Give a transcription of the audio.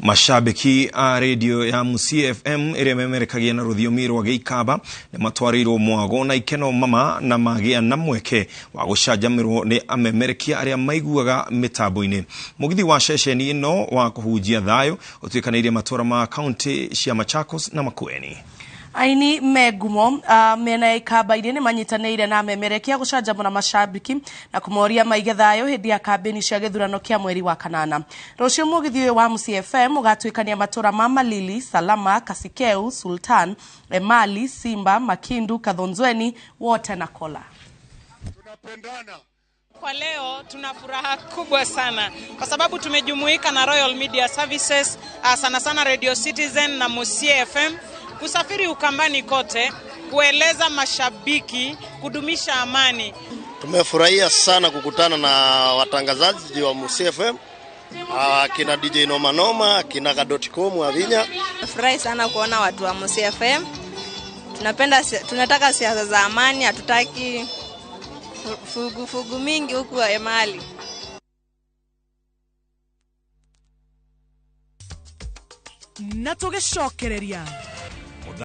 Mashabiki a redio ya Musie FM ĩrĩa memerekagia na rũthiomi rwa Gĩikamba nĩ matwarĩirwo mwago na ikeno mama na magĩa na mweke wa gũcanjamĩrwo nĩ amemerekia arĩa maiguaga mĩtambo-inĩ. Mũgithi wa ceceni ĩno wa kũhunjia thayũ ũtuĩkanĩirie matũra ma kaunti cia Machakos na Makueni. Aini me ngumo mĩena ya Ikamba-inĩ nĩ manyitanĩire na amemerekia gũcanjamũra mashabiki na kũmoria maige thayũ hĩndĩ ya kambĩni cia gĩthurano kĩa mweri wa kanana. Rũciũ mũgithi ũyũ wa Musie FM ũgatuĩkania matũra ma Malili, Salama, Kasikeu, Sultan, Emali, Simba, Makindu, Kathonzweni, wote na Kola. Tunapendana. Kwa leo tuna furaha kubwa sana kwa sababu tumejumuika na Royal Media Services, sana sana Radio Citizen na Musie FM kusafiri Ukambani kote kueleza mashabiki kudumisha amani. Tumefurahia sana kukutana na watangazaji wa Musie FM, kina DJ Noma Noma, kina Ka.com Wavinya. Furahi sana kuona watu wa Musie FM. Tunapenda, tunataka siasa za amani, hatutaki fugu fugu mingi huku Emali. Na tũgĩcokereria.